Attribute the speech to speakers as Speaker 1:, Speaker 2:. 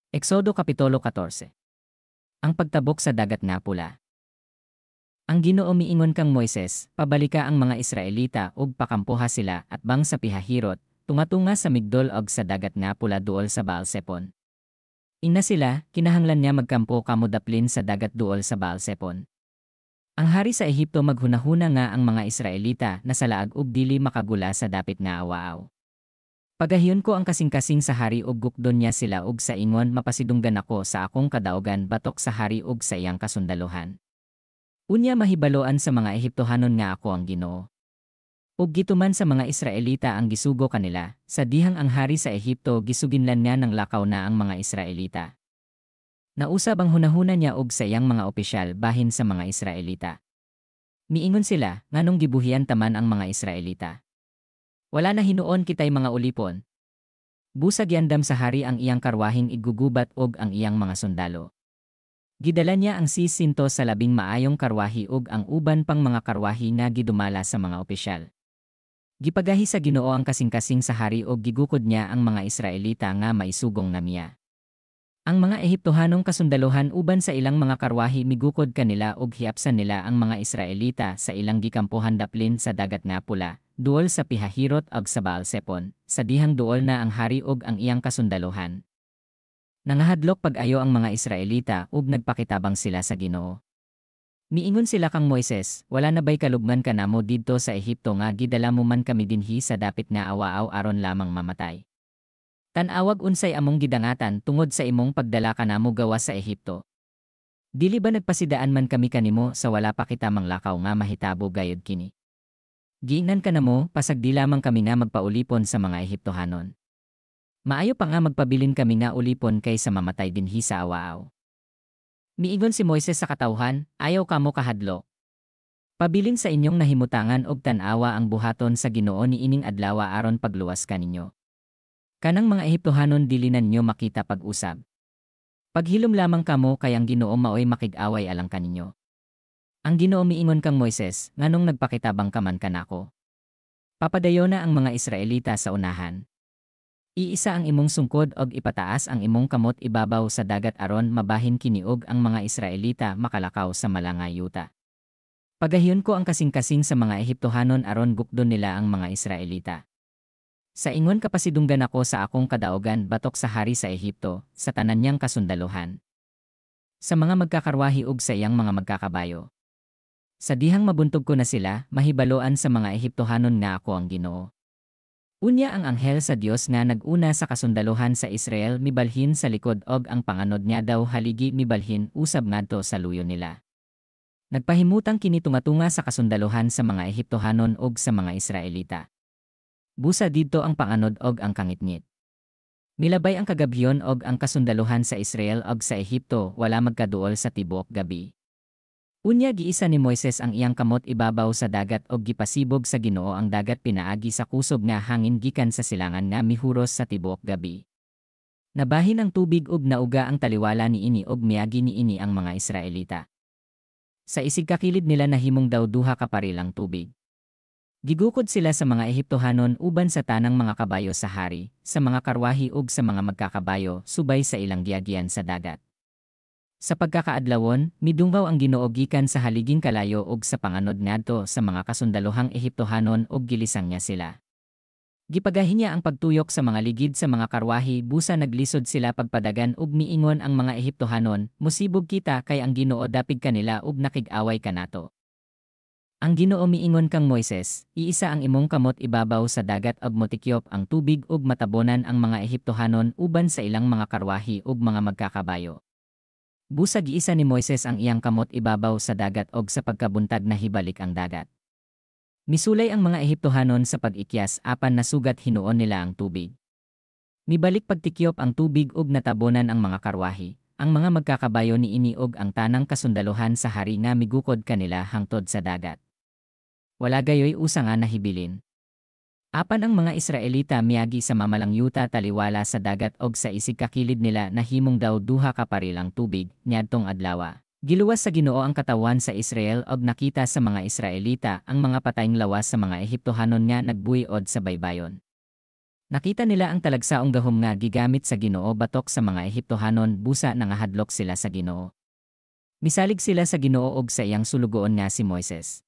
Speaker 1: Exodo Kapitulo 14. Ang pagtabok sa Dagat nga Pula. Ang Ginoo miingon kang Moises, "Pabalika ang mga Israelita ug pakampoha sila atbang sa Pihahirot, tunga-tunga sa Migdol ug sa Dagat nga Pula duol sa Baalsepon. Ingna sila, kinahanglan nga magkampo kamo daplin sa dagat duol sa Baalsepon. Ang hari sa Ehipto maghunahuna nga ang mga Israelita nasalaag ug dili makagula sa dapit nga awaaw. Pagahion ko ang kasing-kasing sa hari ug gukdon niya sila ug sa ingon mapasidunggan ako sa akong kadaugan batok sa hari ug sa iyang kasundaluhan. Unya mahibaloan sa mga Ehiptohanon nga ako ang Ginoo." Ug gituman sa mga Israelita ang gisugo kanila, sa dihang ang hari sa Ehipto gisuginlan nga nanglakaw na ang mga Israelita. Nausab ang hunahuna niya ug sa iyang mga opisyal bahin sa mga Israelita. Miingon sila, "Nganong gibuhian ta man ang mga Israelita? Wala na hinuon kitay mga ulipon." Busa giandam sa hari ang iyang karwaheng iggugubat ug ang iyang mga sundalo. Gidala niya ang 600 sa labing maayong karwahi ug ang uban pang mga karwahi nga gidumala sa mga opisyal. Gipagahi sa Ginoo ang kasing-kasing sa hari ug gigukod niya ang mga Israelita nga maisugong namiya. Ang mga Ehiptohanong kasundaluhan uban sa ilang mga karwahi migukod kanila ug hiapsan nila ang mga Israelita sa ilang gikampuhan daplin sa Dagat nga Pula, duol sa Pihahirot ug sa Baalsepon, sa dihang duol na ang hari ug ang iyang kasundaluhan. Nangahadlok pag-ayo ang mga Israelita ug nagpakitabang sila sa Ginoo. Miingon sila kang Moises, "Wala na bay kalugman kanamo didto sa Ehipto nga gidala mo man kami dinhi sa dapit nga awaaw aron lamang mamatay? Tan-awag unsay among gidangatan tungod sa imong pagdala kanamo gawas sa Ehipto. Dili ba nagpasidaan man kami kanimo sa wala pa kita manglakaw nga mahitabo gayud kini? Giingnan kanamo, pasagdi lamang kami nga magpaulipon sa mga Ehiptohanon. Maayo pa nga magpabilin kami nga ulipon kaysa mamatay dinhi sa awaaw." Miingon si Moises sa katawhan, "Ayaw kamo kahadlok. Pabilin sa inyong nahimutangan og tan-awa ang buhaton sa Ginoo niining adlawa aron pagluwas kaninyo. Kanang mga Ehiptohanon dili na ninyo makita pag-usab. Paghilom lamang kamo kay ang Ginoo maoy makig-away alang kaninyo." Ang Ginoo miingon kang Moises, "Nganong nagpakitabang ka man kanako? Papadayona ang mga Israelita sa unahan. Iisa ang imong sungkod og ipataas ang imong kamot ibabaw sa dagat aron mabahin kini ug ang mga Israelita makalakaw sa mala nga yuta. Pagahion ko ang kasing-kasing sa mga Ehiptohanon aron gukdon nila ang mga Israelita. Sa ingon kapasidunggan ako sa akong kadaugan batok sa hari sa Ehipto, sa tanan niyang kasundaluhan, sa mga magkakarwahi ug sa iyang mga magkakabayo. Sa dihang mabuntog ko na sila, mahibaloan sa mga Ehiptohanon nga ako ang Ginoo." Unya ang anghel sa Dios nga nag-una sa kasundaluhan sa Israel mibalhin sa likod og ang panganod niya daw haligi mibalhin usab ngadto sa luyo nila. Nagpahimutang kini tunga-tunga sa kasundaluhan sa mga Ehiptohanon ug sa mga Israelita. Busa didto ang panganod og ang kangitngit. Milabay ang kagabhion og ang kasundaluhan sa Israel og sa Ehipto wala magkaduol sa tibuok gabi. Unya giisa ni Moises ang iyang kamot ibabaw sa dagat og gipasibog sa Ginoo ang dagat pinaagi sa kusog nga hangin gikan sa silangan nga mihuros sa tibuok gabi. Nabahin ang tubig ug nauga ang taliwala niini ug miagi niini ang mga Israelita. Sa isig kakilid nila nahimong daw duha ka paril ang tubig. Gigukod sila sa mga Ehiptohanon uban sa tanang mga kabayo sa hari, sa mga karwahi ug sa mga magkakabayo subay sa ilang giagian sa dagat. Sa pagkakaadlawon, midunggaw ang Ginoo gikan sa haliging kalayo ug sa panganod ngadto sa mga kasundaluhang Ehiptohanon ug gilisang niya sila. Gipagahi niya ang pagtuyok sa mga ligid sa mga karwahi busa naglisod sila pagpadagan ug miingon ang mga Ehiptohanon, "Musibog kita kay ang Ginoo dapig kanila ug nakig-away kanato." Ang Ginoo miingon kang Moises, "Iisa ang imong kamot ibabaw sa dagat ug motikyop ang tubig ug matabonan ang mga Ehiptohanon uban sa ilang mga karwahi ug mga magkakabayo." Busa giisa ni Moises ang iyang kamot ibabaw sa dagat og sa pagkabuntag nahibalik ang dagat. Misulay ang mga Ehiptohanon sa pag-ikyas apan nasugat hinuon nila ang tubig. Mibalik pagtikyop ang tubig ug natabonan ang mga karwahi, ang mga magkakabayo niini ug ang tanang kasundaluhan sa hari nga migukod kanila hangtod sa dagat. Wala gayoy usa nga nahibilin. Apan ang mga Israelita miagi sa mamalang yuta taliwala sa dagat og sa isig kakilid nila nahimong daw duha ka paril ang tubig niadtong adlawa. Giluwas sa Ginoo ang katawhan sa Israel og nakita sa mga Israelita ang mga patayng lawas sa mga Ehiptohanon nga nagbuy-od sa baybayon. Nakita nila ang talagsaong gahom nga gigamit sa Ginoo batok sa mga Ehiptohanon, busa nangahadlok sila sa Ginoo. Misalig sila sa Ginoo og sa iyang sulugoon nga si Moises.